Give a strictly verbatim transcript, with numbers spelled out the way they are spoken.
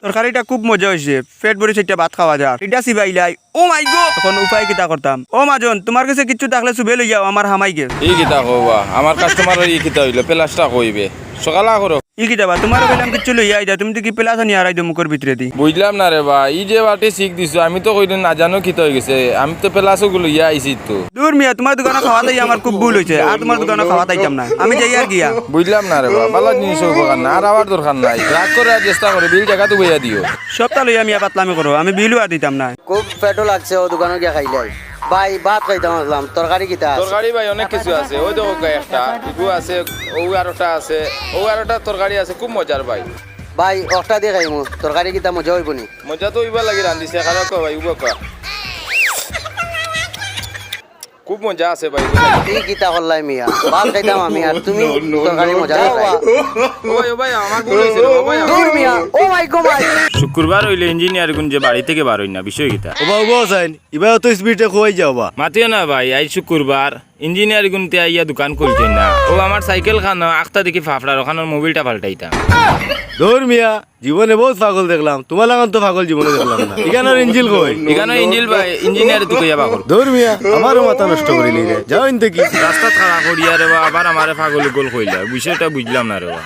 তরকারিটা খুব মজা অইছে, পেট ভরি চাইরটা ভাত খাওয়া যার। ইটা চিবাইলাই। ও মাই গো, অখন উপায় কিতা করতাম? ও মাজন, তুমার গেছে কিচ্ছু থাকলে চুবে লইয়াও, আমার হামাই গেল। ই কিতা কও বা, আমার কাস্টমারর ই কিতা অইলো, পেলাসটা কইবে। সকালা করো। ই কিতা বা, তুমারে কইলাম কিচ্ছু লইয়া আইতা, তুমি দেখি পেলাস আনি হারাই দেও মুখর ভিতরেদি। বুঝলাম না রে বা, ই যে বাটে শিখ দিছো, আমি তো কইলে না জানো কিতা অইগেছে, আমি তো পেলাস ওগু লইয়া আইছি তো। দূর মিয়া, তুমার দোকানো খাওয়াত আইয়া আমার খুব ভুল অইছে, আর তুমার দোকানো খাওয়াত আইতাম না, আমি যাইয়ার গিয়া। বুঝলাম না রে বা, ভালা জিনিস উপকার না, আর আবার দরকার নাই, রাগ করে আর চেষ্টা করে বিল জাগাত উবাইয়া দিও। সবতা লইয়া মিয়া পাতলামি করো, আমি বিলও আর দিতাম না। খুব পেটো লাগছে, ও দোকানো গিয়া খাইলাই। ভাই, ভাত খাইতাম আসলাম, তরকারি কিতা আছে? তরকারি ভাই অনেক কিছু আছে, ওই দেখো গা একটা, ইগু আছে, ও আরোটা আছে, ও আরোটা তরকারি আছে, খুব মজার ভাই। ভাই, অকটা দি খাইমু, তরকারি কিতা মজা অইবো নি? মজা তো অইবার লাগি রান্ধিছে, খারাপ কো ভাই, উবা কো। খুব মজা আছে ভাই। ই কিতা করলাই মিয়া? ভাত খাইতাম আমি, আর তুমি তরকারি মজা করলাই। ও ভাই, ও ভাই, আমার ভুল অইছে রে, ও ভাই। দূর মিয়া, ও মাই গো মাই। শুক্রবার অইলে ইঞ্জিনিয়ার গুন যে বাড়ি থাকি বার অইন না, বিষয় কিতা? ওবা, ওবা হোসেন, ইবায় অত স্পিডে কই যাও বা? মাতিও না ভাই, আইজ শুক্রবার, ইঞ্জিনিয়ার গুনতে আইয়া দোকান খুলছইন না। ও আমার সাইকেল খানো আখতা দেখি ফাফড়ার, অখানর মোবিলটা পাল্টাইতাম। দূর মিয়া, জীবনে বউত পাগল দেখলাম, তুমার লাখান তো পাগল জীবনে দেখলাম না। ইখানর ইঞ্জিল কই? ইখানর ইঞ্জিল ভাই, ইঞ্জিনিয়ারে তুই কইয়া বার কর। দূর মিয়া, আমারও মাথা নষ্ট করিলি রে। যাও ইন থাকি। রাস্তাত খাড়া করিয়া রে বা, আবার আমারে পাগল উগল কইলা, বিষয়টা বুঝলাম না রে বা।